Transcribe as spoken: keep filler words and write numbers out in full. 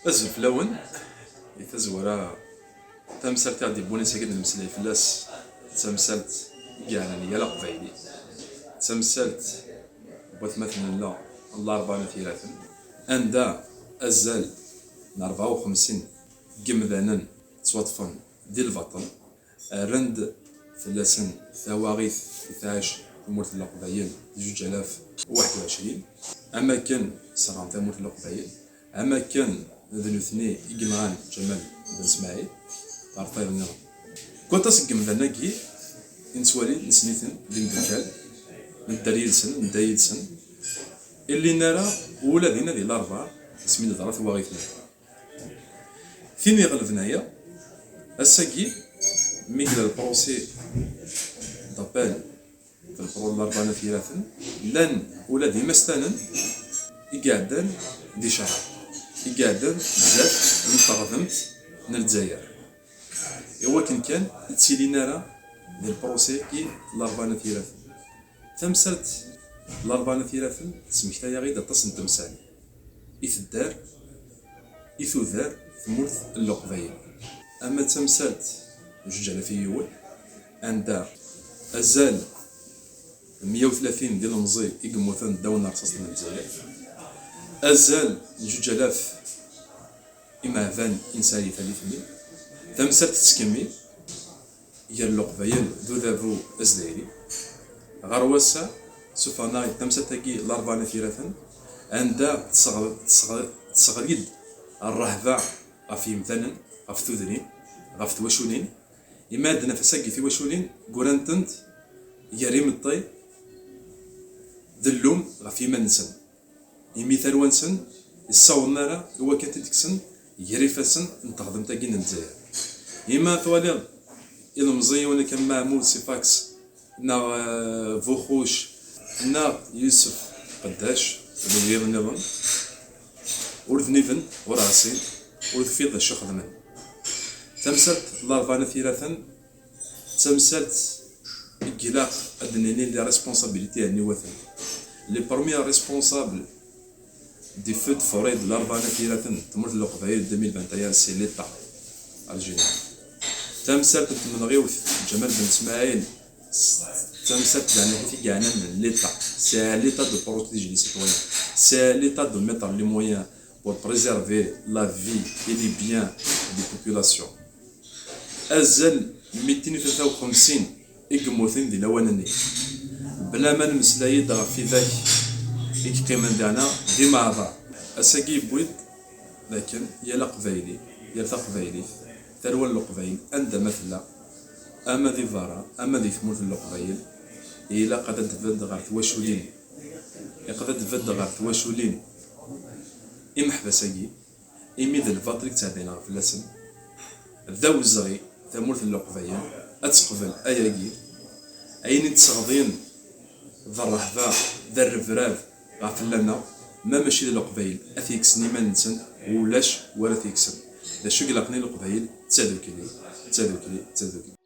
Azul fell-awen. Di tazwara, tamsalt i ɣ-d-yewwin ass-agi ad nemmeslay fell-as, d tamsalt i yeɛnan yal aqbayli, d tamsalt n watmaten-nneɣ n Larebɛa n At Yiraten, anda azal n rebɛa u xemsin n yimdanen ttwaṭṭfen di lbaṭel, rran-d fell-asen tawaɣit i tɛac tmurt n Leqbayel di zuǧ alaf u waḥed u ɛecrin, am akken sserɣen tamurt n Leqbayel, am akken d nutni i yenɣan Ǧamal Ben Smaɛil, ɣer tayeḍ nniḍen. Deg waṭas n yemdanen-agi i nettwali, nessen-iten d imdukal, nedder yid-sen, nedda yid-sen, ur llin ara ula dinna di Larebɛa asmi d-teḍra twaɣit-nni. Tin iɣelben aya, ass-agi, mi yella le procès d'appel d le pro-, Larebɛa n At Yiraten, llan ula d imastanen i iɛeddan di ccreɛ, i iɛeddan zdat n teɣdemt n Lezzayer, i wakken kan ur ttilin ara di le procès-agi Larebɛa n At Yiraten. Tamsalt Larebɛa n At Yiraten tesmekta-yaɣ-id aṭas n temsal i tedder, i tuder tmurt n Leqbayel. Ama d tamsalt n zuǧ alaf u yiwen, anda azal n meyya u tlatin d ilemẓi i yemmuten ddaw n rrṣaṣ n Lezzayer, azal n zuǧ alaf imeɛban i nesɛa di tallit-nni. Tamsalt tettkemmil gar Leqbayel d udabu azdayri. Ɣer wass-a, sufɣen-aɣ-d tamsalt-agi Larebɛa n At Yiraten, anda tesseɣ-, tesseɣ-, tesseɣli-d rrehba ɣef yimdanen, ɣef tudrin, ɣef twaculin. Imi ad naf ass-agi tiwaculin, gurant-tent gar imeṭṭi d llum ɣef yiman-nsen. Imi tarwa-nsen ur ssawḍen ara i wakken ad tt-id-kksen gar ifassen n teɣdemt-agi n Lezzayer. Imi twaliḍ ilemẓiyen akka am Maɛmud Sifaks, neɣ, eh, Buxuc, neɣ Yusef Qeddac, d wiyaḍ nniḍen, ur d-niben, ur ɛṣin, ur tufiḍ d acu xedmen. Tamsalt n Larebɛa n At Yiraten d tamsalt i ilaq ad d-nini les responsabilités n yiwaten. Les premiers responsables du feu de forêt de Larebɛa n At Yiraten, tmurt n Leqbayel, deux mille vingt et un, c'est l'État algérien. Tamsalt n tmenɣiwt n Ǧamal Ben Smaɛil, d tamsalt d aɛnaqif i yeɛnan l'État. C'est à l'État de protéger les citoyens. C'est à l'État de mettre les moyens pour préserver la vie et les biens des populations. Azal n mitin u tlata u xemsin i yemmuten di lawan-nni, bla ma nemmeslay-d ɣef widak i yeqqimen dana d imeɛḍar. Ass-agi yewwi-d dakken yal aqbayli, yal taqbaylit, tarwa n Leqbayel, anda ma tella, ama di berra, ama di tmurt n Leqbayel, ilaq ad d-tbedd ɣer twaculin, ilaq ad d-tbedd ɣer twaculin imeḥbas-agi, imi d lbaṭel i yettɛeddayen ɣef fell-asen. D awezɣi tamurt n Leqbayel ad teqbel ayagi. Ayen i d-sseɣḍin d rrehba, d rrebrab ɣef fell-aneɣ, ma mačči d Leqbayel ad t-yekksen iman-nsen, ulac wara t-yekksen. D acu i ilaqen i Leqbayel? D tadukli, d tadukli, d tadukli.